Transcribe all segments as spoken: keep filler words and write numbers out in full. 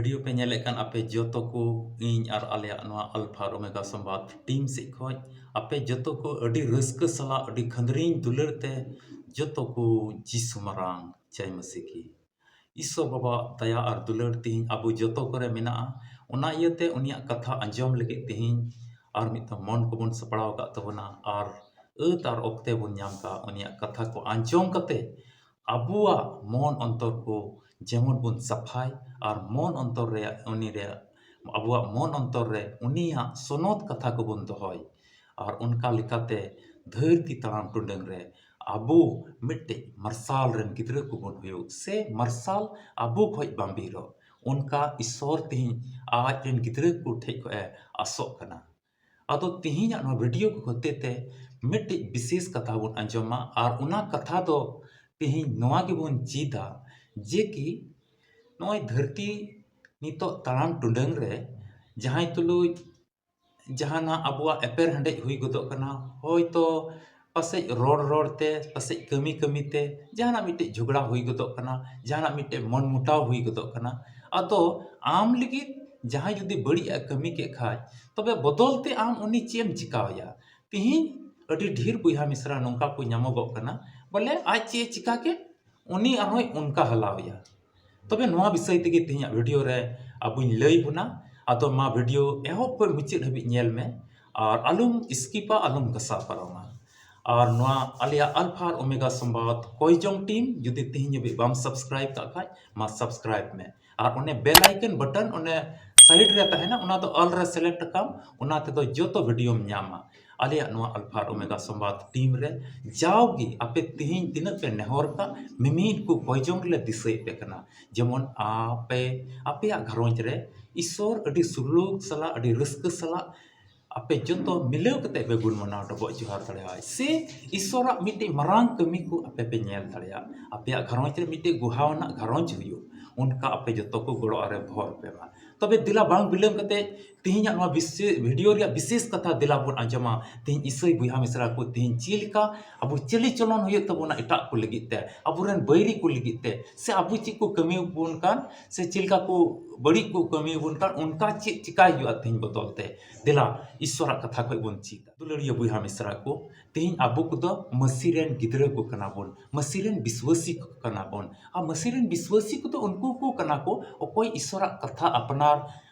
Video ᱯᱮ ᱧᱮᱞᱮᱫ ᱠᱟᱱ ᱟᱯᱮ ᱡᱚᱛᱚ ᱠᱚ, ᱤᱧ ᱟᱨ ᱟᱞᱮᱭᱟᱜ ᱱᱚᱣᱟ ᱟᱞᱯᱷᱟ ᱟᱨ ᱳᱢᱮᱜᱟ ᱥᱚᱢᱵᱟᱫ ᱴᱤᱢ ᱥᱮᱫ ᱠᱷᱚᱱ ᱟᱯᱮ ᱡᱚᱛᱚ ᱠᱚ ᱟᱹᱰᱤ ᱨᱟᱹᱥᱠᱟᱹ ᱥᱟᱞᱟᱜ, ᱟᱹᱰᱤ ᱠᱷᱟᱹᱫᱽᱨᱤᱧ ᱫᱩᱞᱟᱹᱲ ᱛᱮ ᱡᱚᱛᱚ ᱠᱚ ᱡᱤᱥᱩ ᱢᱟᱨᱟᱝ ᱡᱟᱭ ᱢᱟᱹᱥᱤ ᱠᱤ᱾ ᱤᱥᱚᱨ ᱵᱟᱵᱟᱣᱟᱜ ᱫᱟᱭᱟ ᱟᱨ ᱫᱩᱞᱟᱹᱲ ᱛᱮᱦᱮᱧ ᱟᱵᱚ ᱡᱚᱛᱚ ᱠᱚᱨᱮ ᱢᱮᱱᱟᱜᱼᱟ᱾ ᱚᱱᱟ ᱤᱭᱟᱹᱛᱮ ᱩᱱᱤᱭᱟᱜ ᱠᱟᱛᱷᱟ ᱟᱸᱡᱚᱢ ᱞᱟᱹᱜᱤᱫ ᱛᱮᱦᱮᱧ ᱟᱨ ᱢᱤᱫ ᱫᱷᱟᱣ ᱢᱚᱱ ᱠᱚᱵᱚᱱ ᱥᱟᱯᱲᱟᱣ ᱟᱠᱟᱫ ᱛᱟᱵᱚᱱᱟ ᱟᱨ ᱟᱹᱛ ᱟᱨ ᱚᱠᱛᱮ ᱵᱚᱱ ᱧᱟᱢ ᱠᱟᱜ ᱩᱱᱤᱭᱟᱜ ᱠᱟᱛᱷᱟ ᱠᱚ ᱟᱸᱡᱚᱢ ᱠᱟᱛᱮ ᱟᱵᱚᱣᱟᱜ ᱢᱚᱱ ᱚᱱᱛᱚᱨ ᱠᱚ ᱡᱮᱢᱚᱱ ᱵᱚᱱ ᱥᱟᱯᱷᱟᱭ ᱟᱨ ᱢᱚᱱ ᱚᱱᱛᱚᱨ ᱨᱮᱭᱟᱜ ᱩᱱᱤ ᱨᱮᱭᱟᱜ ᱟᱵᱚᱣᱟᱜ ᱢᱚᱱ ᱚᱱᱛᱚᱨ ᱨᱮ ᱩᱱᱤᱭᱟᱜ ᱥᱚᱱᱚᱛ ᱠᱟᱛᱷᱟ ᱠᱚᱵᱚᱱ ᱫᱚᱦᱚᱭ᱾ ᱟᱨ ᱚᱱᱠᱟ ᱞᱮᱠᱟᱛᱮ ᱫᱷᱟᱹᱨᱛᱤ ᱛᱟᱲᱟᱢ ᱴᱩᱰᱟᱹᱝ ᱨᱮ ᱟᱵᱚ ᱢᱤᱫᱴᱮᱡ ᱢᱟᱨᱥᱟᱞ ᱨᱮᱱ ᱜᱤᱫᱽᱨᱟᱹ ᱠᱚᱵᱚᱱ ᱦᱩᱭᱩᱜ ᱥᱮ ᱢᱟᱨᱥᱟᱞ ᱟᱵᱚ ᱠᱷᱚᱡ ᱵᱟᱢᱵᱤᱨᱚᱜ, ᱚᱱᱠᱟ ᱤᱥᱚᱨ ᱛᱮᱦᱮᱧ ᱟᱡ ᱨᱮᱱ ᱜᱤᱫᱽᱨᱟᱹ ᱠᱚ ᱴᱷᱮᱡ ᱠᱷᱚᱡ ᱮ ᱟᱥᱚᱜ ᱠᱟᱱᱟ᱾ ᱟᱫᱚ ᱛᱮᱦᱮᱧᱟᱜ ᱱᱚᱣᱟ ᱵᱷᱤᱰᱤᱭᱳ ᱠᱚ ᱦᱚᱛᱮ ᱛᱮ ᱢᱤᱫᱴᱮᱡ ᱵᱤᱥᱮᱥ ᱠᱟᱛᱷᱟ ᱵᱚᱱ ᱟᱸᱡᱚᱢᱟ, ᱟᱨ ᱚᱱᱟ ᱠᱟᱛᱷᱟ ᱫᱚ ᱛᱮᱦᱮᱧ ᱱᱚᱣᱟ ᱜᱮᱵᱚᱱ ᱪᱮᱫᱟ ᱡᱮ ᱠᱤ ᱱᱚᱜᱼᱚᱭ ᱫᱷᱟᱹᱨᱛᱤ ᱱᱤᱛᱚᱜ ᱛᱟᱲᱟᱢ ᱴᱩᱰᱟᱹᱝ ᱨᱮ ᱡᱟᱦᱟᱸᱭ ᱛᱩᱞᱩᱡ ᱡᱟᱦᱟᱱᱟᱜ ᱟᱵᱚᱣᱟᱜ ᱮᱯᱮᱨ ᱦᱮᱸᱰᱮᱡ ᱦᱩᱭ ᱜᱚᱫᱚᱜ ᱠᱟᱱᱟ, ᱦᱚᱭᱛᱚ ᱯᱟᱥᱮᱡ ᱨᱚᱲ ᱨᱚᱲ ᱛᱮ, ᱯᱟᱥᱮᱡ ᱠᱟᱹᱢᱤ ᱠᱟᱹᱢᱤ ᱛᱮ ᱡᱟᱦᱟᱱᱟᱜ ᱢᱤᱫᱴᱮᱡ ᱡᱷᱚᱜᱽᱲᱟ ᱦᱩᱭ ᱜᱚᱫᱚᱜ ᱠᱟᱱᱟ, ᱡᱟᱦᱟᱱᱟᱜ ᱢᱤᱫᱴᱮᱡ ᱢᱚᱱ ᱢᱩᱴᱟᱣ ᱦᱩᱭ ᱜᱚᱫᱚᱜ ᱠᱟᱱᱟ᱾ ᱟᱫᱚ ᱟᱢ ᱞᱟᱹᱜᱤᱫ ᱡᱟᱦᱟᱸᱭ ᱡᱩᱫᱤ ᱵᱟᱹᱲᱤᱡ ᱮ ᱠᱟᱹᱢᱤ ᱠᱮᱫ ᱠᱷᱟᱡ, ᱛᱚᱵᱮ ᱵᱚᱫᱚᱞ ᱛᱮ ᱟᱢ ᱩᱱᱤ ᱪᱮᱫ ᱮᱢ ᱪᱤᱠᱟᱣᱟᱭᱟ? ᱛᱤᱦᱤᱧ ᱟᱹᱰᱤ ᱰᱷᱮᱨ ᱵᱚᱭᱦᱟ ᱢᱤᱥᱨᱟ ᱱᱚᱝᱠᱟ ᱠᱚ ᱧᱟᱢᱚᱜᱚᱜ ᱠᱟᱱᱟ, ᱵᱚᱞᱮ ᱟᱡ ᱪᱮᱫ ᱮ ᱪᱤᱠᱟ ᱠᱮᱫ, ᱩᱱᱤ ᱟᱨᱦᱚᱸᱭ ᱚᱱᱠᱟ ᱦᱟᱞᱟᱣᱮᱭᱟ᱾ ᱛᱚᱵᱮ ᱱᱚᱣᱟ ᱵᱤᱥᱚᱭ ᱛᱮᱜᱮ ᱛᱮᱦᱮᱧᱟᱜ ᱵᱷᱤᱰᱤᱭᱳ ᱨᱮ ᱟᱵᱚᱧ ᱞᱟᱹᱭ ᱵᱚᱱᱟ᱾ ᱟᱫᱚ ᱢᱟ ᱵᱷᱤᱰᱤᱭᱳ ᱮᱦᱚᱵ ᱠᱷᱚᱱ ᱢᱩᱪᱟᱹᱫ ᱦᱟᱹᱵᱤᱡ ᱧᱮᱞ ᱢᱮ ᱟᱨ ᱟᱞᱚᱢ ᱥᱠᱤᱯᱟ, ᱟᱞᱚᱢ ᱜᱷᱟᱥᱟᱣ ᱯᱟᱨᱚᱢᱟ᱾ ᱟᱨ ᱱᱚᱣᱟ ᱟᱞᱮᱭᱟᱜ ᱟᱞᱯᱷᱟ ᱟᱨ ᱳᱢᱮᱜᱟ ᱥᱚᱢᱵᱟᱫ ᱠᱚᱭ ᱡᱚᱝ ᱴᱤᱢ ᱡᱩᱫᱤ ᱛᱮᱦᱮᱧ ᱦᱟᱹᱵᱤᱡ ᱵᱟᱢ ᱥᱟᱵᱥᱠᱨᱟᱭᱤᱵ ᱠᱟᱜ ᱠᱷᱟᱡ, ᱢᱟ ᱥᱟᱵᱥᱠᱨᱟᱭᱤᱵ ᱢᱮ᱾ ᱟᱨ ᱚᱱᱮ ᱵᱮᱞ ᱟᱭᱠᱚᱱ ᱵᱟᱴᱚᱱ ᱚᱱᱮ ᱥᱟᱭᱤᱰ ᱨᱮ ᱛᱟᱦᱮᱱᱟ, ᱚᱱᱟ ᱫᱚ ᱚᱞ ᱨᱮ ᱥᱤᱞᱮᱠᱴ ᱠᱟᱢ, ᱚᱱᱟ ᱛᱮᱫᱚ ᱡᱚᱛᱚ ᱵᱷᱤᱰᱤᱭᱳᱢ ᱧᱟᱢᱟ᱾ ᱟᱞᱮᱭᱟᱜ ᱱᱚᱣᱟ ᱟᱞᱯᱷᱟ ᱟᱨ ᱳᱢᱮᱜᱟ ᱥᱚᱢᱵᱟᱫ ᱴᱤᱢ ᱨᱮ ᱡᱟᱣᱜᱮ ᱟᱯᱮ ᱛᱮᱦᱮᱧ ᱛᱤᱱᱟᱹᱜ ᱯᱮ ᱱᱮᱦᱚᱨ ᱠᱟᱜ, ᱢᱤᱢᱤᱫ ᱠᱚ ᱠᱚᱭ ᱡᱚᱝ ᱨᱮᱞᱮ ᱫᱤᱥᱟᱹᱭᱮᱫ ᱯᱮ ᱠᱟᱱᱟ᱾ ᱡᱮᱢᱚᱱ ᱟᱯᱮ ᱟᱯᱮᱭᱟᱜ ᱜᱷᱟᱨᱚᱸᱡᱽ ᱨᱮ ᱤᱥᱚᱨ ᱟᱹᱰᱤ ᱥᱩᱞᱩᱠ ᱥᱟᱞᱟᱜ, ᱟᱹᱰᱤ ᱨᱟᱹᱥᱠᱟᱹ ᱥᱟᱞᱟᱜ ᱟᱯᱮ ᱡᱚᱛᱚ ᱢᱤᱞᱟᱹᱣ ᱠᱟᱛᱮ ᱯᱮ ᱜᱩᱱ ᱢᱟᱱᱟᱣ ᱰᱚᱵᱚᱜ ᱡᱚᱦᱟᱨ ᱫᱟᱲᱮᱭᱟᱜᱼᱟ, ᱥᱮ ᱤᱥᱚᱨᱟᱜ ᱢᱤᱫᱴᱤᱡ ᱢᱟᱨᱟᱝ ᱠᱟᱹᱢᱤ ᱠᱚ ᱟᱯᱮ ᱯᱮ ᱧᱮᱞ ᱫᱟᱲᱮᱭᱟᱜᱼᱟ᱾ ᱟᱯᱮᱭᱟᱜ ᱜᱷᱟᱨᱚᱸᱡᱽ ᱨᱮ ᱢᱤᱫᱴᱤᱡ ᱜᱩᱦᱟᱣ ᱟᱱᱟᱜ ᱜᱷᱟᱨᱚᱸᱡᱽ ᱦᱩᱭᱩᱜ, ᱚᱱᱠᱟ ᱟᱯᱮ ᱡᱚᱛᱚ ᱠᱚ ᱜᱚᱲᱚ ᱟᱨᱮ ᱵᱷᱚᱨ ᱯᱮ ᱢᱟ᱾ ᱛᱚᱵᱮ ᱫᱮᱞᱟ ᱵᱟᱝ ᱵᱤᱞᱚᱢ ᱠᱟᱛᱮ ᱛᱮᱦᱮᱧᱟᱜ ᱱᱚᱣᱟ ᱵᱤᱥᱮ-, ᱵᱷᱤᱰᱤᱭᱳ ᱨᱮᱭᱟᱜ ᱵᱤᱥᱮᱥ ᱠᱟᱛᱷᱟ ᱫᱮᱞᱟ ᱵᱚᱱ ᱟᱸᱡᱚᱢᱟ᱾ ᱛᱮᱦᱮᱧ ᱤᱥᱟᱹᱭ ᱵᱚᱭᱦᱟ ᱢᱤᱥᱨᱟ ᱠᱚ, ᱛᱮᱦᱮᱧ ᱪᱮᱫ ᱞᱮᱠᱟ ᱟᱵᱚ ᱪᱟᱹᱞᱤ ᱪᱚᱞᱚᱱ ᱦᱩᱭᱩᱜ ᱛᱟᱵᱚᱱᱟ ᱮᱴᱟᱜ ᱠᱚ ᱞᱟᱹᱜᱤᱫ ᱛᱮ, ᱟᱵᱚᱨᱮᱱ ᱵᱟᱹᱭᱨᱤ ᱠᱚ ᱞᱟᱹᱜᱤᱫ ᱛᱮ, ᱥᱮ ᱟᱵᱚ ᱪᱮᱫ ᱠᱚ ᱠᱟᱹᱢᱤ ᱵᱚᱱ ᱠᱟᱱ, ᱥᱮ ᱪᱮᱫ ᱞᱮᱠᱟ ᱠᱚ ᱵᱟᱹᱲᱤᱡ ᱠᱚ ᱠᱟᱹᱢᱤ ᱵᱚᱱ ᱠᱟᱱ, ᱚᱱᱠᱟ ᱪᱮᱫ ᱪᱤᱠᱟᱭ ᱦᱩᱭᱩᱜᱼᱟ ᱛᱮᱦᱮᱧ ᱵᱚᱫᱚᱞ ᱛᱮ? ᱫᱮᱞᱟ ᱤᱥᱚᱨᱟᱜ ᱠᱟᱛᱷᱟ ᱠᱷᱚᱡ ᱵᱚᱱ ᱪᱮᱫᱟ᱾ ᱫᱩᱞᱟᱹᱲᱤᱭᱟᱹ ᱵᱚᱭᱦᱟ ᱢᱤᱥᱨᱟ ᱠᱚ, ᱛᱮᱦᱮᱧ ᱟᱵᱚ ᱠᱚᱫᱚ ᱢᱟᱹᱥᱤ ᱨᱮᱱ ᱜᱤᱫᱽᱨᱟᱹ ᱠᱚ ᱠᱟᱱᱟ ᱵᱚᱱ, ᱢᱟᱹᱥᱤ ᱨᱮᱱ ᱵᱤᱥᱣᱟᱹᱥᱤ ᱠᱚ ᱠᱟᱱᱟ ᱵᱚᱱ᱾ ᱟᱨ ᱢᱟᱹᱥᱤ ᱨᱮᱱ ᱵᱤᱥᱣᱟᱹᱥᱤ ᱠᱚᱫᱚ ᱩᱱᱠᱩ ᱠᱚ ᱠᱟᱱᱟ ᱠᱚ, ᱚᱠᱚᱭ ᱤᱥᱚᱨᱟᱜ ᱠᱟᱛᱷᱟ ᱟᱯᱱᱟᱨ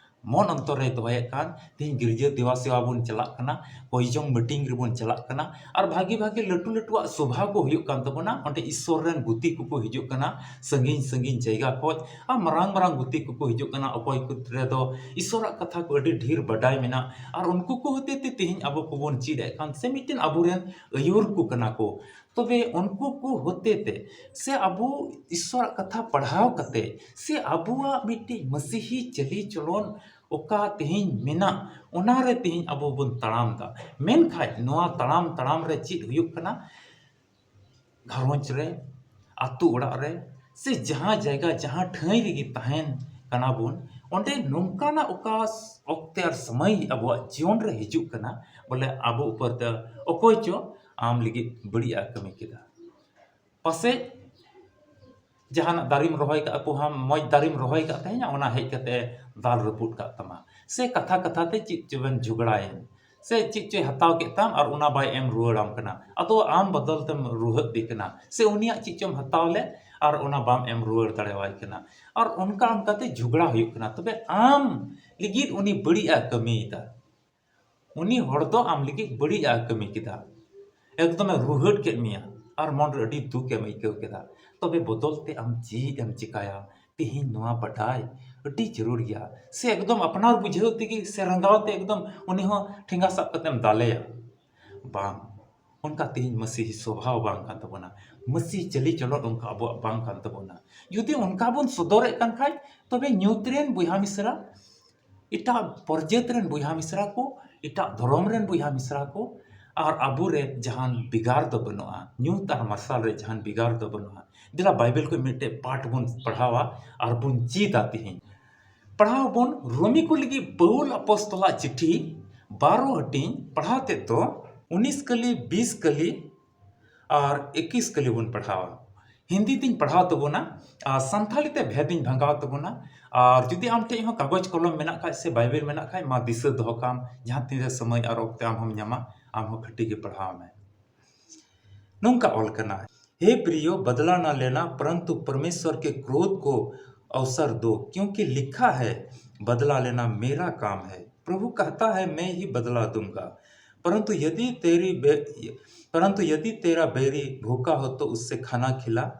ᱢᱚᱱ ᱚᱱᱛᱚᱨ ᱨᱮᱭ ᱫᱚᱦᱚᱭᱮᱫ ᱠᱟᱱ᱾ ᱛᱮᱦᱮᱧ ᱜᱤᱨᱡᱟᱹ ᱫᱮᱵᱟ ᱥᱮᱵᱟ ᱵᱚᱱ ᱪᱟᱞᱟᱜ ᱠᱟᱱᱟ, ᱠᱚᱭᱡᱚᱝ ᱢᱤᱴᱤᱝ ᱨᱮᱵᱚᱱ ᱪᱟᱞᱟᱜ ᱠᱟᱱᱟ, ᱟᱨ ᱵᱷᱟᱜᱤ ᱵᱷᱟᱜᱤ ᱞᱟᱹᱴᱩ ᱞᱟᱹᱴᱩᱣᱟᱜ ᱥᱚᱵᱷᱟ ᱠᱚ ᱦᱩᱭᱩᱜ ᱠᱟᱱ ᱛᱟᱵᱚᱱᱟ᱾ ᱚᱸᱰᱮ ᱤᱥᱚᱨ ᱨᱮᱱ ᱜᱩᱛᱤ ᱠᱚᱠᱚ ᱦᱤᱡᱩᱜ ᱠᱟᱱᱟ ᱥᱟᱺᱜᱤᱧ ᱥᱟᱺᱜᱤᱧ ᱡᱟᱭᱜᱟ ᱠᱷᱚᱡ, ᱟᱨ ᱢᱟᱨᱟᱝ ᱢᱟᱨᱟᱝ ᱜᱩᱛᱤ ᱠᱚᱠᱚ ᱦᱤᱡᱩᱜ ᱠᱟᱱᱟ, ᱚᱠᱚᱭ ᱠᱚ ᱨᱮᱫᱚ ᱤᱥᱚᱨᱟᱜ ᱠᱟᱛᱷᱟ ᱠᱚ ᱟᱹᱰᱤ ᱰᱷᱮᱨ ᱵᱟᱰᱟᱭ ᱢᱮᱱᱟᱜ, ᱟᱨ ᱩᱱᱠᱩ ᱠᱚ ᱦᱚᱛᱮ ᱛᱮ ᱛᱮᱦᱮᱧ ᱟᱵᱚ ᱠᱚᱵᱚᱱ ᱪᱮᱫ ᱮᱫ ᱠᱟᱱ, ᱥᱮ ᱢᱤᱫᱴᱮᱱ ᱟᱵᱚᱨᱮᱱ ᱟᱹᱭᱩᱨ ᱠᱚ ᱠᱟᱱᱟ ᱠᱚ᱾ ᱛᱚᱵᱮ ᱩᱱᱠᱩ ᱠᱚ ᱦᱚᱛᱮ ᱛᱮ, ᱥᱮ ᱟᱵᱚ ᱤᱥᱚᱨᱟᱜ ᱠᱟᱛᱷᱟ ᱯᱟᱲᱦᱟᱣ ᱠᱟᱛᱮ, ᱥᱮ ᱟᱵᱚᱣᱟᱜ ᱢᱤᱫᱴᱤᱡ ᱢᱟᱹᱥᱤᱦᱤ ᱪᱟᱹᱞᱤ ᱪᱚᱞᱚᱱ ᱚᱠᱟ ᱛᱮᱦᱮᱧ ᱢᱮᱱᱟᱜ, ᱚᱱᱟ ᱨᱮ ᱛᱮᱦᱮᱧ ᱟᱵᱚ ᱵᱚᱱ ᱛᱟᱲᱟᱢ ᱮᱫᱟ᱾ ᱢᱮᱱᱠᱷᱟᱱ ᱱᱚᱣᱟ ᱛᱟᱲᱟᱢ ᱛᱟᱲᱟᱢ ᱨᱮ ᱪᱮᱫ ᱦᱩᱭᱩᱜ ᱠᱟᱱᱟ? ᱜᱷᱟᱨᱚᱸᱡᱽ ᱨᱮ, ᱟᱛᱳ ᱚᱲᱟᱜ ᱨᱮ, ᱥᱮ ᱡᱟᱦᱟᱸ ᱡᱟᱭᱜᱟ, ᱡᱟᱦᱟᱸ ᱴᱷᱟᱹᱭ ᱨᱮᱜᱮ ᱛᱟᱦᱮᱱ ᱠᱟᱱᱟ ᱵᱚᱱ, ᱚᱸᱰᱮ ᱱᱚᱝᱠᱟᱱᱟᱜ ᱚᱠᱟ ᱚᱠᱛᱮ ᱟᱨ ᱥᱚᱢᱚᱭ ᱟᱵᱚᱣᱟᱜ ᱡᱤᱭᱚᱱ ᱨᱮ ᱦᱤᱡᱩᱜ ᱠᱟᱱᱟ, ᱵᱚᱞᱮ ᱟᱵᱚ ᱩᱯᱚᱨ ᱛᱮ ᱚᱠᱚᱭ ᱪᱚ ᱟᱢ ᱞᱟᱹᱜᱤᱫ ᱵᱟᱹᱲᱤᱡ ᱮ ᱠᱟᱹᱢᱤ ᱠᱮᱫᱟ᱾ ᱯᱟᱥᱮᱡ ᱡᱟᱦᱟᱱᱟᱜ ᱫᱟᱨᱮᱢ ᱨᱚᱦᱚᱭ ᱠᱟᱜᱼᱟ, ᱠᱚᱦᱟᱢ ᱢᱚᱡᱽ ᱫᱟᱨᱮᱢ ᱨᱚᱦᱚᱭ ᱠᱟᱜ ᱛᱟᱦᱮᱸᱱᱟ, ᱚᱱᱟ ᱦᱮᱡ ᱠᱟᱛᱮ ᱫᱟᱞ ᱨᱟᱹᱯᱩᱫ ᱠᱟᱜ ᱛᱟᱢᱟ, ᱥᱮ ᱠᱟᱛᱷᱟ ᱠᱟᱛᱷᱟ ᱛᱮ ᱪᱮᱫ ᱪᱚᱵᱮᱱ ᱡᱷᱚᱜᱽᱲᱟᱭᱮᱱ, ᱥᱮ ᱪᱮᱫ ᱪᱚᱭ ᱦᱟᱛᱟᱣ ᱠᱮᱫ ᱛᱟᱢ ᱟᱨ ᱚᱱᱟ ᱵᱟᱭ ᱮᱢ ᱨᱩᱣᱟᱹᱲᱟᱢ ᱠᱟᱱᱟ, ᱟᱫᱚ ᱟᱢ ᱵᱚᱫᱚᱞ ᱛᱮᱢ ᱨᱩᱣᱟᱹᱲ ᱫᱮ ᱠᱟᱱᱟ, ᱥᱮ ᱩᱱᱤᱭᱟᱜ ᱪᱮᱫ ᱪᱚᱢ ᱦᱟᱛᱟᱣ ᱞᱮᱫ ᱟᱨ ᱚᱱᱟ ᱵᱟᱢ ᱮᱢ ᱨᱩᱣᱟᱹᱲ ᱫᱟᱲᱮᱣᱟᱭ ᱠᱟᱱᱟ, ᱟᱨ ᱚᱱᱠᱟ ᱚᱱᱠᱟᱛᱮ ᱡᱷᱚᱜᱽᱲᱟ ᱦᱩᱭᱩᱜ ᱠᱟᱱᱟ᱾ ᱛᱚᱵᱮ ᱟᱢ ᱞᱟᱹᱜᱤᱫ ᱩᱱᱤ ᱵᱟᱹᱲᱤᱡ ᱮ ᱠᱟᱹᱢᱤᱭᱮᱫᱟ᱾ ᱩᱱᱤ ᱦᱚᱲ ᱫᱚ ᱟᱢ ᱞᱟᱹᱜᱤᱫ ᱵᱟᱹᱲᱤᱡ ᱮ ᱠᱟᱹᱢᱤ ᱠᱮᱫᱟ, ᱮᱠᱫᱚᱢᱮ ᱨᱩᱦᱮᱫ ᱠᱮᱫ ᱢᱮᱭᱟ ᱟᱨ ᱢᱚᱱ ᱨᱮ ᱟᱹᱰᱤ ᱫᱩᱠ ᱮᱢ ᱟᱹᱭᱠᱟᱹᱣ ᱠᱮᱫᱟ᱾ ᱛᱚᱵᱮ ᱵᱚᱫᱚᱞ ᱛᱮ ᱟᱢ ᱪᱮᱫ ᱮᱢ ᱪᱮᱠᱟᱭᱟ? ᱛᱮᱦᱮᱧ ᱱᱚᱣᱟ ᱵᱟᱰᱟᱭ ᱟᱹᱰᱤ ᱡᱟᱹᱨᱩᱲ ᱜᱮᱭᱟ᱾ ᱥᱮ ᱮᱠᱫᱚᱢ ᱟᱯᱱᱟᱨ ᱵᱩᱡᱷᱟᱹᱣ ᱛᱮᱜᱮ ᱥᱮ ᱨᱟᱸᱜᱟᱣ ᱛᱮ ᱮᱠᱫᱚᱢ ᱩᱱᱤ ᱦᱚᱸ ᱴᱷᱮᱸᱜᱟ ᱥᱟᱵ ᱠᱟᱛᱮᱢ ᱫᱟᱞᱮᱭᱟ? ᱵᱟᱝ, ᱚᱱᱠᱟ ᱛᱮᱦᱮᱧ ᱢᱟᱹᱥᱤ ᱥᱚᱵᱷᱟᱣ ᱵᱟᱝ ᱠᱟᱱ ᱛᱟᱵᱚᱱᱟ, ᱢᱟᱹᱥᱤ ᱪᱟᱹᱞᱤ ᱪᱚᱞᱚᱱ ᱚᱱᱠᱟ ᱟᱵᱚᱣᱟᱜ ᱵᱟᱝ ᱠᱟᱱ ᱛᱟᱵᱚᱱᱟ᱾ ᱡᱩᱫᱤ ᱚᱱᱠᱟ ᱵᱚᱱ ᱥᱚᱫᱚᱨᱮᱫ ᱠᱟᱱ ᱠᱷᱟᱡ, ᱛᱚᱵᱮ ᱧᱩᱛ ᱨᱮᱱ ᱵᱚᱭᱦᱟ ᱢᱤᱥᱨᱟ, ᱮᱴᱟᱜ ᱯᱚᱨᱡᱟᱹᱛ ᱨᱮᱱ ᱵᱚᱭᱦᱟ ᱢᱤᱥᱨᱟ ᱠᱚ, ᱮᱴᱟᱜ ᱫᱷᱚᱨᱚᱢ ᱨᱮᱱ ᱵᱚᱭᱦᱟ ᱢᱤᱥᱨᱟ ᱠᱚ, ᱟᱨ ᱟᱵᱚ ᱨᱮ ᱡᱟᱦᱟᱱ ᱵᱷᱮᱜᱟᱨ ᱫᱚ ᱵᱟᱹᱱᱩᱜᱼᱟ, ᱧᱩᱛ ᱟᱨ ᱢᱟᱨᱥᱟᱞ ᱨᱮ ᱡᱟᱦᱟᱱ ᱵᱷᱮᱜᱟᱨ ᱫᱚ ᱵᱟᱹᱱᱩᱜᱼᱟ᱾ ᱫᱮᱞᱟ ᱵᱟᱭᱵᱮᱞ ᱠᱷᱚᱱ ᱢᱤᱫᱴᱮᱡ ᱯᱟᱴ ᱵᱚᱱ ᱯᱟᱲᱦᱟᱣᱟ ᱟᱨ ᱵᱚᱱ ᱪᱮᱫᱟ ᱛᱮᱦᱮᱧ᱾ ᱯᱟᱲᱦᱟᱣ ᱵᱚᱱ ᱨᱳᱢᱤ ᱠᱚ ᱞᱟᱹᱜᱤᱫ ᱯᱟᱹᱣᱩᱞ ᱟᱯᱚᱥᱛᱚᱞᱟᱜ ᱪᱤᱴᱷᱤ ᱵᱟᱨᱚ ᱦᱟᱹᱴᱤᱧ, ᱯᱟᱲᱦᱟᱣ ᱛᱮᱫ ᱫᱚ ᱩᱱᱤᱥ ᱠᱟᱹᱞᱤ, ᱵᱤᱥ ᱠᱟᱹᱞᱤ ᱟᱨ ᱮᱠᱤᱥ ᱠᱟᱹᱞᱤ ᱵᱚᱱ ᱯᱟᱲᱦᱟᱣᱟ᱾ ᱦᱤᱱᱫᱤ ᱛᱤᱧ ᱯᱟᱲᱦᱟᱣ ᱛᱟᱵᱚᱱᱟ ᱟᱨ ᱥᱟᱱᱛᱷᱟᱞᱤ ᱛᱮ ᱵᱷᱮᱫ ᱤᱧ ᱵᱷᱟᱸᱜᱟᱣ ᱛᱟᱵᱚᱱᱟ᱾ ᱟᱨ ᱡᱩᱫᱤ ᱟᱢ ᱴᱷᱮᱡ ᱦᱚᱸ ᱠᱟᱜᱚᱡᱽ ᱠᱚᱞᱚᱢ ᱢᱮᱱᱟᱜ ᱠᱷᱟᱡ ᱥᱮ ᱵᱟᱭᱵᱮᱞ ᱢᱮᱱᱟᱜ ᱠᱷᱟᱡ, ᱢᱟ ᱫᱤᱥᱟᱹ ᱫᱚᱦᱚ ᱠᱟᱢ, ᱡᱟᱦᱟᱸ ᱛᱤᱱᱨᱮ ᱥᱚᱢᱚᱭ ᱟᱨ ᱚᱠᱛᱮ ᱟᱢ ᱦᱚᱸᱢ ᱧᱟᱢᱟ, ᱟᱢ ᱦᱚᱸ ᱠᱷᱟᱹᱴᱤ ᱜᱮ ᱯᱟᱲᱦᱟᱣ ᱢᱮ᱾ ᱱᱚᱝᱠᱟ ᱚᱞ ᱠᱟᱱᱟ, हे प्रियो, बदला न लेना, परंतु परमेश्वर के क्रोध को अवसर दो, क्योंकि लिखा है, बदला लेना मेरा काम है, प्रभु कहता है, मैं ही बदला दूंगा। परंतु यदि तेरी बे-, परंतु यदि तेरा बैरी भूखा हो तो उससे खाना खिला,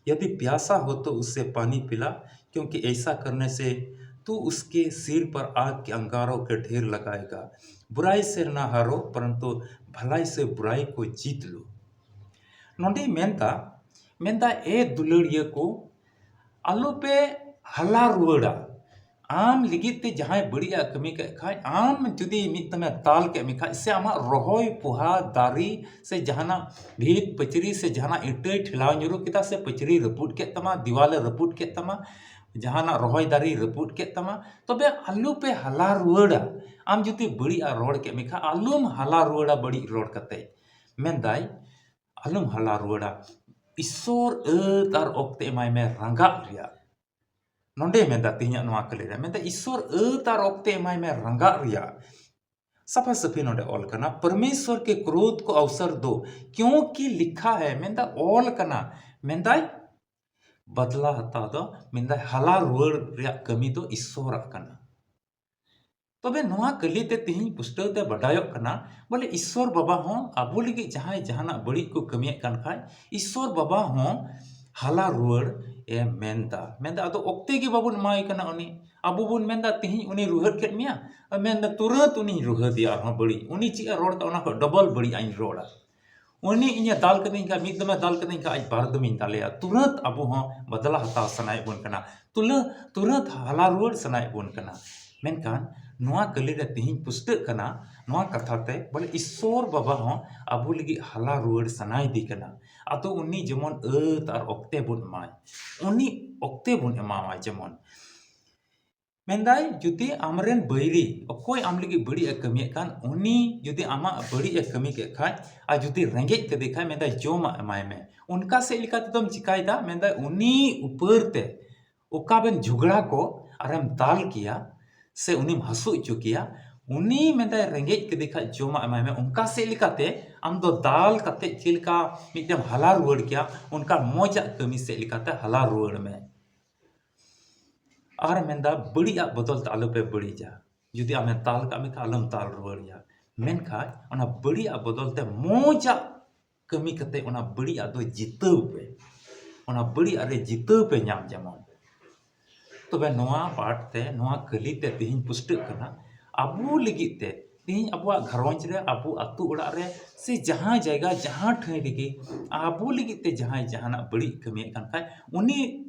यदि प्यासा हो तो उससे पानी पिला, क्योंकि ऐसा करने से तू उसके सिर पर आग के अंगारों के ढेर लगाएगा। बुराई से ना हारो, परंतु भलाई से बुराई को जीत लो। ᱱᱚᱰᱮ ᱢᱮᱱᱫᱟ, ᱢᱮᱱᱫᱟ, ᱮ ᱫᱩᱞᱟᱹᱲᱤᱭᱟᱹ ᱠᱚ, ᱟᱞᱚᱯᱮ ᱦᱟᱞᱟ ᱨᱩᱣᱟᱹᱲᱟ᱾ ᱟᱢ ᱞᱟᱹᱜᱤᱫ ᱛᱮ ᱡᱟᱦᱟᱸᱭ ᱵᱟᱹᱲᱤᱡ ᱟᱜ ᱠᱟᱹᱢᱤ ᱠᱮᱫ ᱠᱷᱟᱡ, ᱟᱢ ᱡᱩᱫᱤ ᱢᱤᱫ ᱫᱚᱢᱮ ᱫᱟᱞ ᱠᱮᱫ ᱢᱮ ᱠᱷᱟᱡ, ᱥᱮ ᱟᱢᱟᱜ ᱨᱚᱦᱚᱭ ᱯᱚᱦᱟ ᱫᱟᱨᱮ ᱥᱮ ᱡᱟᱦᱟᱱᱟᱜ ᱵᱷᱤᱛ ᱯᱟᱹᱪᱨᱤ ᱥᱮ ᱡᱟᱦᱟᱱᱟᱜ ᱤᱴᱟᱹᱭ ᱴᱷᱮᱞᱟᱣ ᱧᱩᱨᱩ ᱠᱮᱫᱟ ᱥᱮ ᱯᱟᱹᱪᱨᱤ ᱨᱟᱹᱯᱩᱫ ᱠᱮᱫ ᱛᱟᱢᱟ, ᱫᱤᱣᱟᱞᱮ ᱨᱟᱹᱯᱩᱫ ᱠᱮᱫ ᱛᱟᱢᱟ, ᱡᱟᱦᱟᱱᱟᱜ ᱨᱚᱦᱚᱭ ᱫᱟᱨᱮ ᱨᱟᱹᱯᱩᱫ ᱠᱮᱫ ᱛᱟᱢᱟ, ᱛᱚᱵᱮ ᱟᱞᱚᱯᱮ ᱦᱟᱞᱟ ᱨᱩᱣᱟᱹᱲᱟ᱾ ᱟᱢ ᱡᱩᱫᱤ ᱵᱟᱹᱲᱤᱡ ᱟᱜ ᱨᱚᱲ ᱠᱮᱫ ᱢᱮ ᱠᱷᱟᱡ, ᱟᱞᱚᱢ ᱦᱟᱞᱟ ᱨᱩᱣᱟᱹᱲᱟ ᱵᱟᱹᱲᱤᱡ ᱨᱚᱲ ᱠᱟᱛᱮ᱾ ᱢᱮᱱᱫᱟᱭ, ᱟᱞᱚᱢ ᱦᱟᱞᱟ ᱨᱩᱣᱟᱹᱲᱟ᱾ ᱤᱥᱥᱚᱨ ᱟᱹᱛ ᱟᱨ ᱚᱠᱛᱮ ᱮᱢᱟᱭ ᱢᱮ ᱨᱟᱸᱜᱟᱜ ᱨᱮᱭᱟᱜ᱾ ᱱᱚᱰᱮ ᱢᱮᱱᱫᱟ, ᱛᱮᱦᱮᱧᱟᱜ ᱱᱚᱣᱟ ᱠᱟᱹᱞᱤ ᱨᱮ ᱢᱮᱱᱫᱟ, ᱤᱥᱥᱚᱨ ᱟᱹᱛ ᱟᱨ ᱚᱠᱛᱮ ᱮᱢᱟᱭ ᱢᱮ ᱨᱟᱸᱜᱟᱜ ᱨᱮᱭᱟᱜ᱾ ᱥᱟᱯᱷᱟ ᱥᱟᱹᱯᱷᱤ ᱱᱚᱰᱮ ᱚᱞ ᱠᱟᱱᱟ, परमेश्वर के क्रोध को अवसर दो, क्योंकि लिखा है, ᱢᱮᱱᱫᱟ ᱚᱞ ᱠᱟᱱᱟ, ᱢᱮᱱᱫᱟᱭ ᱵᱟᱫᱞᱟ ᱦᱟᱛᱟᱣ ᱫᱚ, ᱢᱮᱱᱫᱟᱭ ᱦᱟᱞᱟ ᱨᱩᱣᱟᱹᱲ ᱨᱮᱭᱟᱜ ᱠᱟᱹᱢᱤ ᱫᱚ ᱤᱥᱥᱚᱨᱟᱜ ᱠᱟᱱᱟ᱾ ᱛᱚᱵᱮ ᱱᱚᱣᱟ ᱠᱟᱹᱞᱤ ᱛᱮ ᱛᱤᱦᱤᱧ ᱯᱩᱥᱴᱟᱹᱣ ᱛᱮ ᱵᱟᱰᱟᱭᱚᱜ ᱠᱟᱱᱟ, ᱵᱚᱞᱮ ᱤᱥᱥᱚᱨ ᱵᱟᱵᱟ ᱦᱚᱸ ᱟᱵᱚ ᱞᱟᱹᱜᱤᱫ ᱡᱟᱦᱟᱸᱭ ᱡᱟᱦᱟᱱᱟᱜ ᱵᱟᱹᱲᱤᱡ ᱠᱚ ᱠᱟᱹᱢᱤᱭᱮᱫ ᱠᱟᱱ ᱠᱷᱟᱡ, ᱤᱥᱥᱚᱨ ᱵᱟᱵᱟ ᱦᱚᱸ ᱦᱟᱞᱟ ᱨᱩᱣᱟᱹᱲ ᱮ ᱢᱮᱱᱫᱟ᱾ ᱢᱮᱱᱫᱟ ᱟᱫᱚ ᱚᱠᱛᱮ ᱜᱮ ᱵᱟᱵᱚᱱ ᱮᱢᱟᱭ ᱠᱟᱱᱟ ᱩᱱᱤ᱾ ᱟᱵᱚ ᱵᱚᱱ ᱢᱮᱱᱫᱟ ᱛᱤᱦᱤᱧ ᱩᱱᱤ ᱨᱩᱦᱮᱫ ᱠᱮᱫ ᱢᱮᱭᱟ, ᱢᱮᱱᱫᱟ ᱛᱩᱨᱟᱹᱛ ᱩᱱᱤᱧ ᱨᱩᱦᱮᱫᱮᱭᱟ ᱟᱨᱦᱚᱸ ᱵᱟᱹᱲᱤᱡ᱾ ᱩᱱᱤ ᱪᱮᱫ ᱮ ᱨᱚᱲ ᱠᱟᱜ ᱚᱱᱟ ᱠᱷᱚᱡ ᱰᱚᱵᱚᱞ ᱵᱟᱹᱲᱤᱡ ᱟᱜ ᱤᱧ ᱨᱚᱲᱟ᱾ ᱩᱱᱤ ᱤᱧᱮ ᱫᱟᱞ ᱠᱟᱹᱫᱤᱧ ᱠᱷᱟᱡ, ᱢᱤᱫ ᱫᱚᱢᱮ ᱫᱟᱞ ᱠᱟᱹᱫᱤᱧ ᱠᱷᱟᱡ, ᱟᱡ ᱵᱟᱨ ᱫᱚᱢᱤᱧ ᱫᱟᱞᱮᱭᱟ᱾ ᱛᱩᱨᱟᱹᱛ ᱟᱵᱚ ᱦᱚᱸ ᱵᱟᱫᱞᱟ ᱦᱟᱛᱟᱣ ᱥᱟᱱᱟᱭᱮᱫ ᱵᱚᱱ ᱠᱟᱱᱟ, ᱛᱩᱞᱟᱹ-, ᱛᱩᱨᱟᱹᱛ ᱦᱟᱞᱟ ᱨᱩᱣᱟᱹᱲ ᱥᱟᱱᱟᱭᱮᱫ ᱵᱚᱱ ᱠᱟᱱᱟ᱾ ᱢᱮᱱᱠᱷᱟᱱ ᱱᱚᱣᱟ ᱠᱟᱹᱞᱤ ᱨᱮ ᱛᱤᱦᱤᱧ ᱯᱩᱥᱴᱟᱹᱜ ᱠᱟᱱᱟ ᱱᱚᱣᱟ ᱠᱟᱛᱷᱟ ᱛᱮ, ᱵᱚᱞᱮ ᱤᱥᱥᱚᱨ ᱵᱟᱵᱟ ᱦᱚᱸ ᱟᱵᱚ ᱞᱟᱹᱜᱤᱫ ᱦᱟᱞᱟ ᱨᱩᱣᱟᱹᱲ ᱥᱟᱱᱟᱭᱮᱫᱮ ᱠᱟᱱᱟ᱾ ᱟᱫᱚ ᱩᱱᱤ ᱡᱮᱢᱚᱱ ᱟᱹᱛ ᱟᱨ ᱚᱠᱛᱮ ᱵᱚᱱ ᱮᱢᱟᱭ, ᱩᱱᱤ ᱚᱠᱛᱮ ᱵᱚᱱ ᱮᱢᱟᱣᱟᱭ ᱡᱮᱢᱚᱱ᱾ ᱢᱮᱱᱫᱟᱭ, ᱡᱩᱫᱤ ᱟᱢᱨᱮᱱ ᱵᱟᱹᱭᱨᱤ ᱚᱠᱚᱭ ᱟᱢ ᱞᱟᱹᱜᱤᱫ ᱵᱟᱹᱲᱤᱡ ᱮ ᱠᱟᱹᱢᱤᱭᱮᱫ ᱠᱟᱱ, ᱩᱱᱤ ᱡᱩᱫᱤ ᱟᱢᱟᱜ ᱵᱟᱹᱲᱤᱡ ᱮ ᱠᱟᱹᱢᱤ ᱠᱮᱫ ᱠᱷᱟᱡ ᱟᱨ ᱡᱩᱫᱤ ᱨᱮᱸᱜᱮᱡ ᱠᱮᱫᱮ ᱠᱷᱟᱡ, ᱢᱮᱱᱫᱟᱭ, ᱡᱚᱢᱟᱜ ᱮᱢᱟᱭ ᱢᱮ᱾ ᱚᱱᱠᱟ ᱥᱮᱫ ᱞᱮᱠᱟ ᱛᱮᱫᱚᱢ ᱪᱤᱠᱟᱭᱮᱫᱟ? ᱢᱮᱱᱫᱟᱭ, ᱩᱱᱤ ᱩᱯᱟᱹᱨ ᱛᱮ ᱚᱠᱟ ᱵᱮᱱ ᱡᱷᱚᱜᱽᱲᱟ ᱠᱚ ᱟᱨᱮᱢ ᱫᱟᱞ ᱠᱮᱭᱟ ᱥᱮ ᱩᱱᱤᱢ ᱦᱟᱹᱥᱩ ᱦᱚᱪᱚ ᱠᱮᱭᱟ, ᱩᱱᱤ, ᱢᱮᱱᱫᱟᱭ, ᱨᱮᱸᱜᱮᱡ ᱠᱮᱫᱮ ᱠᱷᱟᱡ ᱡᱚᱢᱟᱜ ᱮᱢᱟᱭ ᱢᱮ᱾ ᱚᱱᱠᱟ ᱥᱮᱫ ᱞᱮᱠᱟᱛᱮ ᱟᱢ ᱫᱚ ᱫᱟᱞ ᱠᱟᱛᱮ ᱪᱮᱫ ᱞᱮᱠᱟ ᱢᱤᱫᱴᱮᱱ ᱦᱟᱞᱟ ᱨᱩᱣᱟᱹᱲ ᱠᱮᱭᱟ, ᱚᱱᱠᱟ ᱢᱚᱡᱟᱜ ᱠᱟᱹᱢᱤ ᱥᱮᱫ ᱞᱮᱠᱟᱛᱮ ᱦᱟᱞᱟ ᱨᱩᱣᱟᱹᱲ ᱢᱮ᱾ ᱟᱨ ᱢᱮᱱᱫᱟ, ᱵᱟᱹᱲᱤᱡᱟᱜ ᱵᱚᱫᱚᱞ ᱛᱮ ᱟᱞᱚᱯᱮ ᱵᱟᱹᱲᱤᱡᱟ᱾ ᱡᱩᱫᱤ ᱟᱢᱮ ᱫᱟᱞ ᱠᱟᱜ ᱢᱮ ᱠᱷᱟᱱ, ᱟᱞᱚᱢ ᱫᱟᱞ ᱨᱩᱣᱟᱹᱲᱮᱭᱟ᱾ ᱢᱮᱱᱠᱷᱟᱱ ᱚᱱᱟ ᱵᱟᱹᱲᱤᱡᱟᱜ ᱵᱚᱫᱚᱞ ᱛᱮ ᱢᱚᱡᱟᱜ ᱠᱟᱹᱢᱤ ᱠᱟᱛᱮ ᱚᱱᱟ ᱵᱟᱹᱲᱤᱡᱟᱜ ᱫᱚ ᱡᱤᱛᱟᱹᱣ ᱯᱮ᱾ ᱚᱱᱟ ᱵᱟᱹᱲᱤᱡᱟᱜ ᱨᱮ ᱡᱤᱛᱟᱹᱣ ᱯᱮ ᱧᱟᱢ ᱡᱮᱢᱚᱱ᱾ ᱛᱚᱵᱮ ᱱᱚᱣᱟ ᱯᱟᱴ ᱛᱮ, ᱱᱚᱣᱟ ᱠᱟᱹᱞᱤ ᱛᱮ ᱛᱮᱦᱮᱧ ᱯᱩᱥᱴᱟᱹᱜ ᱠᱟᱱᱟ, ᱟᱵᱚ ᱞᱟᱹᱜᱤᱫ ᱛᱮ, ᱛᱮᱦᱮᱧ ᱟᱵᱚᱣᱟᱜ ᱜᱷᱟᱨᱚᱸᱡᱽ ᱨᱮ, ᱟᱵᱚ ᱟᱹᱛᱩ ᱚᱲᱟᱜ ᱨᱮ, ᱥᱮ ᱡᱟᱦᱟᱸ ᱡᱟᱭᱜᱟ, ᱡᱟᱦᱟᱸ ᱴᱷᱟᱹᱭ ᱨᱮᱜᱮ ᱟᱵᱚ ᱞᱟᱹᱜᱤᱫ ᱛᱮ ᱡᱟᱦᱟᱸᱭ ᱡᱟᱦᱟᱱᱟᱜ ᱵᱟᱹᱲᱤᱡ ᱠᱟᱹᱢᱤᱭᱮᱫ ᱠᱟᱱ ᱠᱷᱟᱡ, ᱩᱱᱤ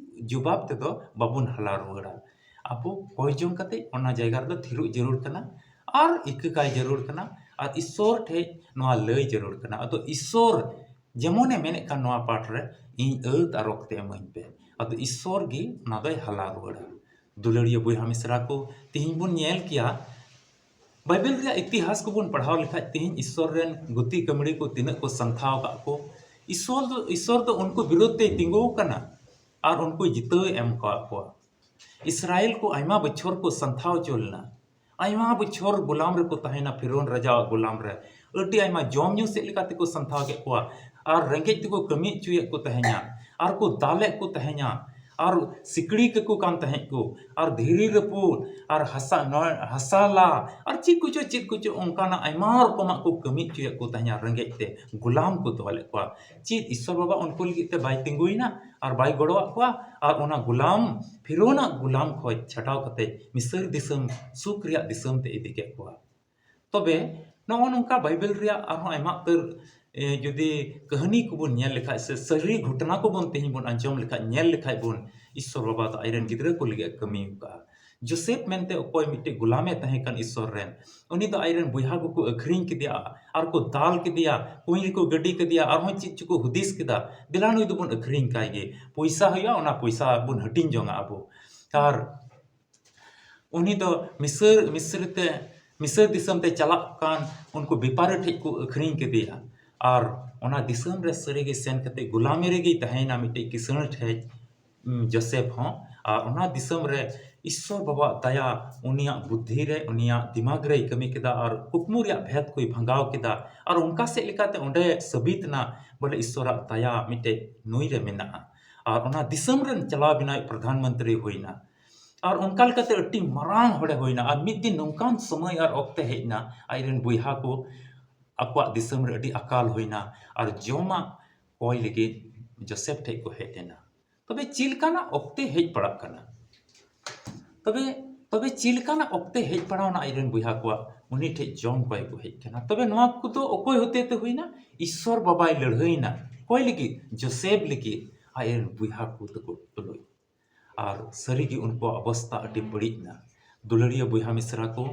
ᱡᱚᱵᱟᱵ ᱛᱮᱫᱚ ᱵᱟᱵᱚᱱ ᱦᱟᱞᱟ ᱨᱩᱣᱟᱹᱲᱟ᱾ ᱟᱵᱚ ᱠᱚᱭ ᱡᱚᱝ ᱠᱟᱛᱮ ᱚᱱᱟ ᱡᱟᱭᱜᱟ ᱨᱮᱫᱚ ᱛᱷᱤᱨᱚᱜ ᱡᱟᱹᱨᱩᱲ ᱠᱟᱱᱟ ᱟᱨ ᱤᱠᱟᱹ ᱠᱟᱭ ᱡᱟᱹᱨᱩᱲ ᱠᱟᱱᱟ ᱟᱨ ᱤᱥᱥᱚᱨ ᱴᱷᱮᱡ ᱱᱚᱣᱟ ᱞᱟᱹᱭ ᱡᱟᱹᱨᱩᱲ ᱠᱟᱱᱟ᱾ ᱟᱫᱚ ᱤᱥᱥᱚᱨ ᱡᱮᱢᱚᱱᱮ ᱢᱮᱱᱮᱫ ᱠᱟᱱ ᱱᱚᱣᱟ ᱯᱟᱴ ᱨᱮ, "ᱤᱧ ᱟᱹᱛ ᱟᱨᱚ ᱠᱟᱛᱮ ᱤᱢᱟᱹᱧ ᱯᱮ", ᱟᱫᱚ ᱤᱥᱥᱚᱨ ᱜᱮ ᱚᱱᱟ ᱫᱚᱭ ᱦᱟᱞᱟ ᱨᱩᱣᱟᱹᱲᱟ᱾ ᱫᱩᱞᱟᱹᱲᱤᱭᱟᱹ ᱵᱚᱭᱦᱟ ᱢᱤᱥᱨᱟ ᱠᱚ, ᱛᱮᱦᱮᱧ ᱵᱚᱱ ᱧᱮᱞ ᱠᱮᱭᱟ, ᱵᱟᱭᱵᱮᱞ ᱨᱮᱭᱟᱜ ᱤᱛᱤᱦᱟᱥ ᱠᱚᱵᱚᱱ ᱯᱟᱲᱦᱟᱣ ᱞᱮᱠᱷᱟᱡ, ᱛᱮᱦᱮᱧ ᱤᱥᱥᱚᱨ ᱨᱮᱱ ᱜᱩᱛᱤ ᱠᱟᱹᱢᱲᱤ ᱠᱚ ᱛᱤᱱᱟᱹᱜ ᱠᱚ ᱥᱟᱱᱛᱷᱟᱣ ᱟᱠᱟᱫ ᱠᱚ, ᱤᱥᱥᱚᱨ ᱫᱚ, ᱤᱥᱥᱚᱨ ᱫᱚ ᱩᱱᱠᱩ ᱵᱤᱨᱩᱫᱷ ᱛᱮᱭ ᱛᱤᱸᱜᱩ ᱟᱠᱟᱱᱟ ᱟᱨ ᱩᱱᱠᱩ ᱡᱤᱛᱟᱹᱣ ᱮ ᱮᱢ ᱟᱠᱟᱫ ᱠᱚᱣᱟ᱾ ᱤᱥᱨᱟᱭᱮᱞ ᱠᱚ ᱟᱭᱢᱟ ᱵᱚᱪᱷᱚᱨ ᱠᱚ ᱥᱟᱱᱛᱷᱟᱣ ᱦᱚᱪᱚ ᱞᱮᱱᱟ, ᱟᱭᱢᱟ ᱵᱚᱪᱷᱚᱨ ᱜᱳᱞᱟᱢ ᱨᱮᱠᱚ ᱛᱟᱦᱮᱱᱟ, ᱯᱷᱤᱨᱳᱱ ᱨᱟᱡᱟᱣᱟᱜ ᱜᱳᱞᱟᱢ ᱨᱮ᱾ ᱟᱹᱰᱤ ᱟᱭᱢᱟ ᱡᱚᱢ ᱧᱩ ᱥᱮᱫ ᱞᱮᱠᱟ ᱛᱮᱠᱚ ᱥᱟᱱᱛᱷᱟᱣ ᱠᱮᱫ ᱠᱚᱣᱟ ᱟᱨ ᱨᱮᱸᱜᱮᱡ ᱛᱮᱠᱚ ᱠᱟᱹᱢᱤ ᱦᱚᱪᱚᱭᱮᱫ ᱠᱚ ᱛᱟᱦᱮᱸᱧᱟ ᱟᱨ ᱠᱚ ᱫᱟᱞᱮᱫ ᱠᱚ ᱛᱟᱦᱮᱸᱧᱟ ᱟᱨ ᱥᱤᱠᱲᱤ ᱠᱟᱠᱚ ᱠᱟᱱ ᱛᱟᱦᱮᱸᱫ ᱠᱚ ᱟᱨ ᱫᱷᱤᱨᱤ ᱨᱟᱹᱯᱩᱫ ᱟᱨ ᱦᱟᱥᱟ, ᱱᱚᱣᱟ ᱦᱟᱥᱟ ᱞᱟ ᱟᱨ ᱪᱮᱫ ᱠᱚᱪᱚ, ᱪᱮᱫ ᱠᱚᱪᱚ ᱚᱱᱠᱟᱱᱟᱜ ᱟᱭᱢᱟ ᱨᱚᱠᱚᱢᱟᱜ ᱠᱚ ᱠᱟᱹᱢᱤ ᱦᱚᱪᱚᱭᱮᱫ ᱠᱚ ᱛᱟᱦᱮᱸᱧᱟ ᱨᱮᱸᱜᱮᱡ ᱛᱮ, ᱜᱳᱞᱟᱢ ᱠᱚ ᱫᱚᱦᱚ ᱞᱮᱫ ᱠᱚᱣᱟ᱾ ᱪᱮᱫ ᱤᱥᱥᱚᱨ ᱵᱟᱵᱟ ᱩᱱᱠᱩ ᱞᱟᱹᱜᱤᱫ ᱛᱮ ᱵᱟᱭ ᱛᱤᱸᱜᱩᱭᱮᱱᱟ ᱟᱨ ᱵᱟᱭ ᱜᱚᱲᱚᱣᱟᱜ ᱠᱚᱣᱟ? ᱟᱨ ᱚᱱᱟ ᱜᱳᱞᱟᱢ, ᱯᱷᱤᱨᱳᱱᱟᱜ ᱜᱳᱞᱟᱢ ᱠᱷᱚᱡ ᱪᱷᱟᱰᱟᱣ ᱠᱟᱛᱮ ᱢᱤᱥᱨ ᱫᱤᱥᱚᱢ ᱥᱩᱠ ᱨᱮᱭᱟᱜ ᱫᱤᱥᱚᱢ ᱛᱮ ᱤᱫᱤ ᱠᱮᱫ ᱠᱚᱣᱟ᱾ ᱛᱚᱵᱮ ᱱᱚᱜᱼᱚ ᱱᱚᱝᱠᱟ ᱵᱟᱭᱵᱮᱞ ᱨᱮᱭᱟᱜ ᱟᱨᱦᱚᱸ ᱟᱭᱢᱟ ᱩᱛᱟᱹᱨ, ᱮ, ᱡᱩᱫᱤ ᱠᱟᱹᱦᱱᱤ ᱠᱚᱵᱚᱱ ᱧᱮᱞ ᱞᱮᱠᱷᱟᱡ ᱥᱮ ᱥᱟᱹᱨᱤ ᱜᱷᱚᱴᱚᱱᱟ ᱠᱚᱵᱚᱱ ᱛᱮᱦᱮᱧ ᱵᱚᱱ ᱟᱸᱡᱚᱢ ᱞᱮᱠᱷᱟᱡ, ᱧᱮᱞ ᱞᱮᱠᱷᱟᱡ ᱵᱚᱱ, ᱤᱥᱥᱚᱨ ᱵᱟᱵᱟ ᱫᱚ ᱟᱡᱨᱮᱱ ᱜᱤᱫᱽᱨᱟᱹ ᱠᱚ ᱞᱟᱹᱜᱤᱫ ᱮ ᱠᱟᱹᱢᱤ ᱟᱠᱟᱫᱼᱟ᱾ ᱡᱳᱥᱮᱯ ᱢᱮᱱᱛᱮ ᱚᱠᱚᱭ ᱢᱤᱫᱴᱮᱡ ᱜᱳᱞᱟᱢᱮ ᱛᱟᱦᱮᱸ ᱠᱟᱱ ᱤᱥᱥᱚᱨ ᱨᱮᱱ, ᱩᱱᱤ ᱫᱚ ᱟᱡᱨᱮᱱ ᱵᱚᱭᱦᱟ ᱠᱚᱠᱚ ᱟᱹᱠᱷᱨᱤᱧ ᱠᱮᱫᱮᱭᱟ ᱟᱨ ᱠᱚ ᱫᱟᱞ ᱠᱮᱫᱮᱭᱟ, ᱠᱩᱧ ᱨᱮᱠᱚ ᱜᱟᱹᱰᱤ ᱠᱮᱫᱮᱭᱟ, ᱟᱨᱦᱚᱸ ᱪᱮᱫ ᱪᱚᱠᱚ ᱦᱩᱫᱤᱥ ᱠᱮᱫᱟ, ᱫᱮᱞᱟ ᱱᱩᱭ ᱫᱚᱵᱚᱱ ᱟᱹᱠᱷᱨᱤᱧ ᱠᱟᱭ ᱜᱮ, ᱯᱚᱭᱥᱟ ᱦᱩᱭᱩᱜᱼᱟ, ᱚᱱᱟ ᱯᱚᱭᱥᱟ ᱵᱚᱱ ᱦᱟᱹᱴᱤᱧ ᱡᱚᱝᱟ ᱟᱵᱚ᱾ ᱟᱨ ᱩᱱᱤ ᱫᱚ ᱢᱤᱥᱨ ᱢᱤᱥᱨ ᱛᱮ ᱢᱤᱥᱨ ᱫᱤᱥᱚᱢ ᱛᱮ ᱪᱟᱞᱟᱜ ᱠᱟᱱ ᱩᱱᱠᱩ ᱵᱮᱯᱟᱨᱤ ᱴᱷᱮᱱ ᱠᱚ ᱟᱹᱠᱷᱨᱤᱧ ᱠᱮᱫᱮᱭᱟ᱾ ᱟᱨ ᱚᱱᱟ ᱫᱤᱥᱚᱢ ᱨᱮ ᱥᱟᱹᱨᱤᱜᱮ ᱥᱮᱱ ᱠᱟᱛᱮ ᱜᱩᱞᱟᱢᱤ ᱨᱮᱜᱮᱭ ᱛᱟᱦᱮᱸᱭᱮᱱᱟ ᱢᱤᱫᱴᱮᱡ ᱠᱤᱥᱟᱹᱬ ᱴᱷᱮᱡ, ᱩᱢ, ᱡᱳᱥᱮᱯ ᱦᱚᱸ᱾ ᱟᱨ ᱚᱱᱟ ᱫᱤᱥᱚᱢ ᱨᱮ ᱤᱥᱥᱚᱨ ᱵᱟᱵᱟᱣᱟᱜ ᱫᱟᱭᱟ ᱩᱱᱤᱭᱟᱜ ᱵᱩᱫᱽᱫᱷᱤ ᱨᱮ, ᱩᱱᱤᱭᱟᱜ ᱫᱤᱢᱟᱜᱽ ᱨᱮᱭ ᱠᱟᱹᱢᱤ ᱠᱮᱫᱟ ᱟᱨ ᱠᱩᱠᱢᱩ ᱨᱮᱭᱟᱜ ᱵᱷᱮᱫ ᱠᱚᱭ ᱵᱷᱟᱸᱜᱟᱣ ᱠᱮᱫᱟ᱾ ᱟᱨ ᱚᱱᱠᱟ ᱥᱮᱫ ᱞᱮᱠᱟᱛᱮ ᱚᱸᱰᱮ ᱥᱟᱹᱵᱤᱛ ᱮᱱᱟ ᱵᱚᱞᱮ ᱤᱥᱥᱚᱨᱟᱜ ᱫᱟᱭᱟ ᱢᱤᱫᱴᱮᱡ ᱱᱩᱭ ᱨᱮ ᱢᱮᱱᱟᱜᱼᱟ᱾ ᱟᱨ ᱚᱱᱟ ᱫᱤᱥᱚᱢ ᱨᱮᱱ ᱪᱟᱞᱟᱣ ᱵᱮᱱᱟᱣᱤᱡ ᱯᱨᱚᱫᱷᱟᱱ ᱢᱚᱱᱛᱨᱤ ᱦᱩᱭᱱᱟ᱾ ᱟᱨ ᱚᱱᱠᱟ ᱞᱮᱠᱟᱛᱮ ᱟᱹᱰᱤ ᱢᱟᱨᱟᱝ ᱦᱚᱲᱮ ᱦᱩᱭᱱᱟ᱾ ᱟᱨ ᱢᱤᱫ ᱫᱤᱱ ᱱᱚᱝᱠᱟᱱ ᱥᱚᱢᱚᱭ ᱟᱨ ᱚᱠᱛᱮ ᱦᱮᱡ ᱮᱱᱟ, ᱟᱡᱨᱮᱱ ᱵᱚᱭᱦᱟ ᱠᱚ ᱟᱠᱚᱣᱟᱜ ᱫᱤᱥᱚᱢ ᱨᱮ ᱟᱹᱰᱤ ᱟᱠᱟᱞ ᱦᱩᱭᱱᱟ ᱟᱨ ᱡᱚᱢᱟᱜ ᱠᱚᱭ ᱞᱟᱹᱜᱤᱫ ᱡᱳᱥᱮᱯ ᱴᱷᱮᱡ ᱠᱚ ᱦᱮᱡ ᱮᱱᱟ᱾ ᱛᱚᱵᱮ ᱪᱮᱫ ᱞᱮᱠᱟᱱᱟᱜ ᱚᱠᱛᱮ ᱦᱮᱡ ᱯᱟᱲᱟᱜ ᱠᱟᱱᱟ? ᱛᱚᱵᱮ ᱛᱚᱵᱮ ᱪᱮᱫ ᱞᱮᱠᱟᱱᱟᱜ ᱚᱠᱛᱮ ᱦᱮᱡ ᱯᱟᱲᱟᱣᱱᱟ ᱟᱡᱨᱮᱱ ᱵᱚᱭᱦᱟ ᱠᱚᱣᱟᱜ, ᱩᱱᱤ ᱴᱷᱮᱡ ᱡᱚᱢ ᱠᱚᱭ ᱠᱚ ᱦᱮᱡ ᱠᱟᱱᱟ? ᱛᱚᱵᱮ ᱱᱚᱣᱟ ᱠᱚᱫᱚ ᱚᱠᱚᱭ ᱦᱚᱛᱮ ᱛᱮ ᱦᱩᱭᱱᱟ? ᱤᱥᱥᱚᱨ ᱵᱟᱵᱟᱭ ᱞᱟᱹᱲᱦᱟᱹᱭᱱᱟ᱾ ᱚᱠᱚᱭ ᱞᱟᱹᱜᱤᱫ? ᱡᱳᱥᱮᱯ ᱞᱟᱹᱜᱤᱫ, ᱟᱡᱨᱮᱱ ᱵᱚᱭᱦᱟ ᱠᱚ ᱛᱟᱠᱚ ᱛᱩᱞᱩᱡ᱾ ᱟᱨ ᱥᱟᱹᱨᱤᱜᱮ ᱩᱱᱠᱩᱣᱟᱜ ᱚᱵᱚᱥᱛᱟ ᱟᱹᱰᱤ ᱵᱟᱹᱲᱤᱡ ᱮᱱᱟ᱾ ᱫᱩᱞᱟᱹᱲᱤᱭᱟᱹ ᱵᱚᱭᱦᱟ ᱢᱤᱥᱨᱟ ᱠᱚ,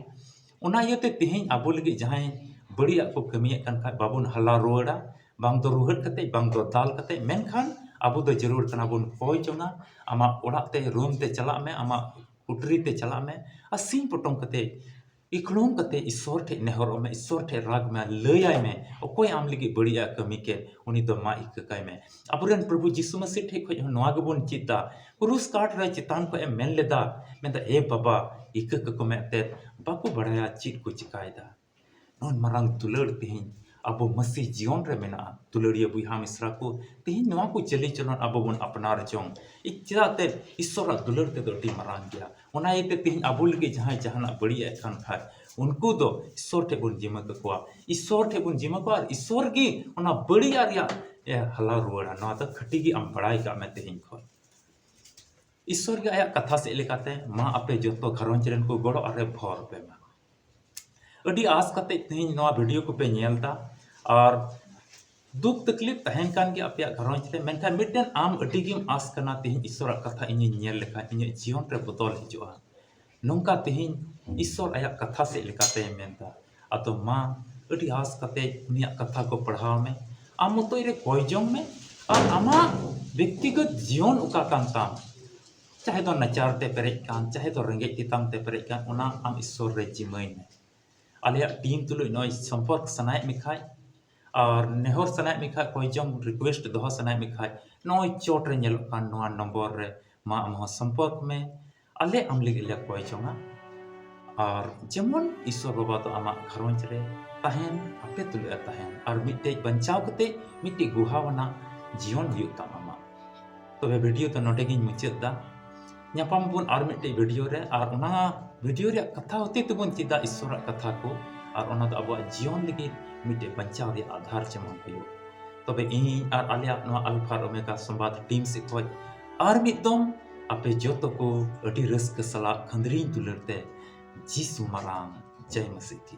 ᱚᱱᱟ ᱤᱭᱟᱹᱛᱮ ᱛᱮᱦᱮᱧ ᱟᱵᱚ ᱞᱟᱹᱜᱤᱫ ᱡᱟᱦᱟᱸᱭ ᱵᱟᱹᱲᱤᱡᱟᱜ ᱠᱚ ᱠᱟᱹᱢᱤᱭᱮᱫ ᱠᱟᱱ ᱠᱷᱟᱡ, ᱵᱟᱵᱚᱱ ᱦᱟᱞᱟ ᱨᱩᱣᱟᱹᱲᱟ, ᱵᱟᱝ ᱫᱚ ᱨᱩᱦᱮᱫ ᱠᱟᱛᱮ, ᱵᱟᱝ ᱫᱚ ᱫᱟᱞ ᱠᱟᱛᱮ, ᱢᱮᱱᱠᱷᱟᱱ ᱟᱵᱚ ᱫᱚ ᱡᱟᱹᱨᱩᱲ ᱠᱟᱱᱟ ᱵᱚᱱ ᱠᱚᱭ ᱡᱚᱝᱟ᱾ ᱟᱢᱟᱜ ᱚᱲᱟᱜ ᱛᱮ, ᱨᱩᱢ ᱛᱮ ᱪᱟᱞᱟᱜ ᱢᱮ, ᱟᱢᱟᱜ ᱠᱩᱴᱨᱤ ᱛᱮ ᱪᱟᱞᱟᱜ ᱢᱮ ᱟᱨ ᱥᱤᱧ ᱯᱚᱴᱚᱢ ᱠᱟᱛᱮ ᱤᱠᱷᱲᱩᱢ ᱠᱟᱛᱮ ᱤᱥᱥᱚᱨ ᱴᱷᱮᱡ ᱱᱮᱦᱚᱨᱚᱜ ᱢᱮ, ᱤᱥᱥᱚᱨ ᱴᱷᱮᱡ ᱨᱟᱜᱽ ᱢᱮ, ᱞᱟᱹᱭᱟᱭ ᱢᱮ, ᱚᱠᱚᱭ ᱟᱢ ᱞᱟᱹᱜᱤᱫ ᱵᱟᱹᱲᱤᱡ ᱮ ᱠᱟᱹᱢᱤ ᱠᱮᱫ, ᱩᱱᱤ ᱫᱚ ᱢᱟ ᱤᱠᱟᱹ ᱠᱟᱭ ᱢᱮ᱾ ᱟᱵᱚᱨᱮᱱ ᱯᱨᱚᱵᱷᱩ ᱡᱤᱥᱩ ᱢᱟᱹᱥᱤ ᱴᱷᱮᱡ ᱠᱷᱚᱡ ᱦᱚᱸ ᱱᱚᱣᱟ ᱜᱮᱵᱚᱱ ᱪᱮᱫ ᱫᱟ᱾ ᱠᱨᱩᱥ ᱠᱟᱴ ᱨᱮ ᱪᱮᱛᱟᱱ ᱠᱷᱚᱡ ᱮ ᱢᱮᱱ ᱞᱮᱫᱟ, ᱢᱮᱱᱫᱟ, "ᱮ ᱵᱟᱵᱟ, ᱤᱠᱟᱹ ᱠᱟᱠᱚ ᱢᱮ ᱮᱱᱛᱮᱫ, ᱵᱟᱠᱚ ᱵᱟᱲᱟᱭᱟ ᱪᱮᱫ ᱠᱚ ᱪᱤᱠᱟᱭᱮᱫᱟ᱾" ᱱᱩᱱ ᱢᱟᱨᱟᱝ ᱫᱩᱞᱟᱹᱲ ᱛᱮᱦᱮᱧ ᱟᱵᱚ ᱢᱟᱹᱥᱤ ᱡᱤᱭᱚᱱ ᱨᱮ ᱢᱮᱱᱟᱜᱼᱟ᱾ ᱫᱩᱞᱟᱹᱲᱤᱭᱟᱹ ᱵᱚᱭᱦᱟ ᱢᱤᱥᱨᱟ ᱠᱚ, ᱛᱮᱦᱮᱧ ᱱᱚᱣᱟ ᱠᱚ ᱪᱟᱹᱞᱤᱪᱚᱞᱚᱱ ᱟᱵᱚ ᱵᱚᱱ ᱟᱯᱱᱟᱨ ᱡᱚᱝ᱾ ᱤ-, ᱪᱮᱫᱟᱜ ᱛᱮ ᱤᱥᱥᱚᱨᱟᱜ ᱫᱩᱞᱟᱹᱲ ᱛᱮᱫᱚ ᱟᱹᱰᱤ ᱢᱟᱨᱟᱝ ᱜᱮᱭᱟ᱾ ᱚᱱᱟ ᱤᱭᱟᱹᱛᱮ ᱛᱮᱦᱮᱧ ᱟᱵᱚ ᱞᱟᱹᱜᱤᱫ ᱡᱟᱦᱟᱸᱭ ᱡᱟᱦᱟᱱᱟᱜ ᱵᱟᱹᱲᱤᱡ ᱮᱫ ᱠᱟᱱ ᱠᱷᱟᱡ, ᱩᱱᱠᱩ ᱫᱚ ᱤᱥᱥᱚᱨ ᱴᱷᱮᱡ ᱵᱚᱱ ᱡᱤᱢᱟᱹ ᱠᱟᱠᱚᱣᱟ᱾ ᱤᱥᱥᱚᱨ ᱴᱷᱮᱡ ᱵᱚᱱ ᱡᱤᱢᱟᱹ ᱠᱚᱣᱟ ᱟᱨ ᱤᱥᱥᱚᱨ ᱜᱮ ᱚᱱᱟ ᱵᱟᱹᱲᱤᱡᱟᱜ ᱨᱮᱭᱟᱜ ᱮ ᱦᱟᱞᱟ ᱨᱩᱣᱟᱹᱲᱟ᱾ ᱱᱚᱣᱟ ᱫᱚ ᱠᱷᱟᱹᱴᱤ ᱜᱮ ᱟᱢ ᱵᱟᱲᱟᱭ ᱠᱟᱜ ᱢᱮ ᱛᱮᱦᱮᱧ ᱠᱷᱚᱱ᱾ ᱤᱥᱥᱚᱨ ᱜᱮ ᱟᱭᱟᱜ ᱠᱟᱛᱷᱟ ᱥᱮᱫ ᱞᱮᱠᱟᱛᱮ, ᱢᱟ ᱟᱯᱮ ᱡᱚᱛᱚ ᱜᱷᱟᱨᱚᱸᱡᱽ ᱨᱮᱱ ᱠᱚ ᱜᱚᱲᱚ ᱟᱨᱮ ᱵᱷᱚᱨ ᱯᱮ ᱢᱟ᱾ ᱟᱹᱰᱤ ᱟᱸᱥ ᱠᱟᱛᱮ ᱛᱮᱦᱮᱧ ᱱᱚᱣᱟ ᱵᱷᱤᱰᱤᱭᱳ ᱠᱚᱯᱮ ᱧᱮᱞ ᱫᱟ, ᱟᱨ ᱫᱩᱠ ᱛᱟᱠᱞᱤᱯ ᱛᱟᱦᱮᱱ ᱠᱟᱱ ᱜᱮᱭᱟ ᱟᱯᱮᱭᱟᱜ ᱜᱷᱟᱨᱚᱸᱡᱽ ᱨᱮ, ᱢᱮᱱᱠᱷᱟᱱ ᱢᱤᱫᱴᱮᱱ ᱟᱢ ᱟᱹᱰᱤ ᱜᱮᱢ ᱟᱸᱥ ᱠᱟᱱᱟ, ᱛᱮᱦᱮᱧ ᱤᱥᱥᱚᱨᱟᱜ ᱠᱟᱛᱷᱟ ᱤᱧᱤᱧ ᱧᱮᱞ ᱞᱮᱠᱷᱟᱱ ᱤᱧᱟᱹᱜ ᱡᱤᱭᱚᱱ ᱨᱮ ᱵᱚᱫᱚᱞ ᱦᱤᱡᱩᱜᱼᱟ᱾ ᱱᱚᱝᱠᱟ ᱛᱮᱦᱮᱧ ᱤᱥᱥᱚᱨ ᱟᱭᱟᱜ ᱠᱟᱛᱷᱟ ᱥᱮᱫ ᱞᱮᱠᱟᱛᱮᱭ ᱢᱮᱱᱫᱟ᱾ ᱟᱫᱚ ᱢᱟ, ᱟᱹᱰᱤ ᱟᱸᱥ ᱠᱟᱛᱮ ᱩᱱᱤᱭᱟᱜ ᱠᱟᱛᱷᱟ ᱠᱚ ᱯᱟᱲᱦᱟᱣ ᱢᱮ, ᱟᱢ ᱢᱚᱛᱚᱡ ᱨᱮ ᱠᱚᱭ ᱡᱚᱝ ᱢᱮ, ᱟᱨ ᱟᱢᱟᱜ ᱵᱮᱠᱛᱤᱜᱚᱛ ᱡᱤᱭᱚᱱ ᱚᱠᱟ ᱠᱟᱱ ᱛᱟᱢ, ᱪᱟᱦᱮ ᱫᱚ ᱱᱟᱪᱟᱨ ᱛᱮ ᱯᱮᱨᱮᱡ ᱠᱟᱱ, ᱪᱟᱦᱮ ᱫᱚ ᱨᱮᱸᱜᱮᱡ ᱛᱮᱛᱟᱝ ᱛᱮ ᱯᱮᱨᱮᱡ ᱠᱟᱱ, ᱚᱱᱟ ᱟᱢ ᱤᱥᱥᱚᱨ ᱨᱮ ᱡᱤᱢᱟᱹᱭ ᱢᱮ᱾ ᱟᱞᱮᱭᱟᱜ ᱴᱤᱢ ᱛᱩᱞᱩᱡ ᱱᱚᱜᱼᱚᱭ ᱥᱚᱢᱯᱚᱨᱠ ᱥᱟᱱᱟᱭᱮᱫ ᱢᱮ ᱠᱷᱟᱡ ᱟᱨ ᱱᱮᱦᱚᱨ ᱥᱟᱱᱟᱭᱮᱫ ᱢᱮ ᱠᱷᱟᱡ, ᱠᱚᱭ ᱡᱚᱝ ᱨᱤᱠᱩᱭᱮᱥᱴ ᱫᱚᱦᱚ ᱥᱟᱱᱟᱭᱮᱫ ᱢᱮ ᱠᱷᱟᱡ, ᱱᱚᱜᱼᱚᱭ ᱪᱚᱴ ᱨᱮ ᱧᱮᱞᱚᱜ ᱠᱟᱱ ᱱᱚᱣᱟ ᱱᱚᱢᱵᱚᱨ ᱨᱮ ᱢᱟ ᱟᱢ ᱦᱚᱸ ᱥᱚᱢᱯᱚᱨᱠ ᱢᱮ᱾ ᱟᱞᱮ ᱟᱢ ᱞᱟᱹᱜᱤᱫ ᱞᱮ ᱠᱚᱭ ᱡᱚᱝᱟ᱾ ᱟᱨ ᱡᱮᱢᱚᱱ ᱤᱥᱥᱚᱨ ᱵᱟᱵᱟ ᱫᱚ ᱟᱢᱟᱜ ᱜᱷᱟᱨᱚᱸᱡᱽ ᱨᱮ ᱛᱟᱦᱮᱱ, ᱟᱯᱮ ᱛᱩᱞᱩᱡ ᱮ ᱛᱟᱦᱮᱱ, ᱟᱨ ᱢᱤᱫᱴᱮᱡ ᱵᱟᱧᱪᱟᱣ ᱠᱟᱛᱮ ᱢᱤᱫᱴᱮᱡ ᱜᱩᱦᱟᱣᱟᱱᱟᱜ ᱡᱤᱭᱚᱱ ᱦᱩᱭᱩᱜ ᱛᱟᱢ ᱟᱢᱟᱜ᱾ ᱛᱚᱵᱮ ᱵᱷᱤᱰᱤᱭᱳ ᱫᱚ ᱱᱚᱰᱮ ᱜᱤᱧ ᱢᱩᱪᱟᱹᱫ ᱫᱟ᱾ ᱧᱟᱯᱟᱢ ᱵᱚᱱ ᱟᱨ ᱢᱤᱫᱴᱮᱡ ᱵᱷᱤᱰᱤᱭᱳ ᱨᱮ, ᱟᱨ ᱚᱱᱟ ᱵᱷᱤᱰᱤᱭᱳ ᱨᱮᱭᱟᱜ ᱠᱟᱛᱷᱟ ᱦᱚᱛᱮ ᱛᱮᱵᱚᱱ ᱪᱮᱫᱟ ᱤᱥᱥᱚᱨᱟᱜ ᱠᱟᱛᱷᱟ ᱠᱚ, ᱟᱨ ᱚᱱᱟ ᱫᱚ ᱟᱵᱚᱣᱟᱜ ᱡᱤᱭᱚᱱ ᱞᱟᱹᱜᱤᱫ ᱢᱤᱫᱴᱮᱡ ᱵᱟᱧᱪᱟᱣ ᱨᱮᱭᱟᱜ ᱟᱫᱷᱟᱨ ᱡᱮᱢᱚᱱ ᱦᱩᱭᱩᱜ᱾ ᱛᱚᱵᱮ ᱤᱧ ᱟᱨ ᱟᱞᱮᱭᱟᱜ ᱱᱚᱣᱟ ᱟᱞᱯᱷᱟ ᱟᱨ ᱳᱢᱮᱜᱟ ᱥᱚᱢᱵᱟᱫ ᱴᱤᱢ ᱥᱮᱫ ᱠᱷᱚᱡ ᱟᱨ ᱢᱤᱫ ᱫᱚᱢ ᱟᱯᱮ ᱡᱚᱛᱚ ᱠᱚ ᱟᱹᱰᱤ ᱨᱟᱹᱥᱠᱟᱹ ᱥᱟᱞᱟᱜ ᱠᱷᱟᱹᱱᱫᱽᱨᱤᱧ ᱫᱩᱞᱟᱹᱲ ᱛᱮ ᱡᱤᱥᱩ ᱢᱟᱨᱟᱝ ᱡᱟᱭ ᱢᱟᱹᱥᱤ ᱠᱤ᱾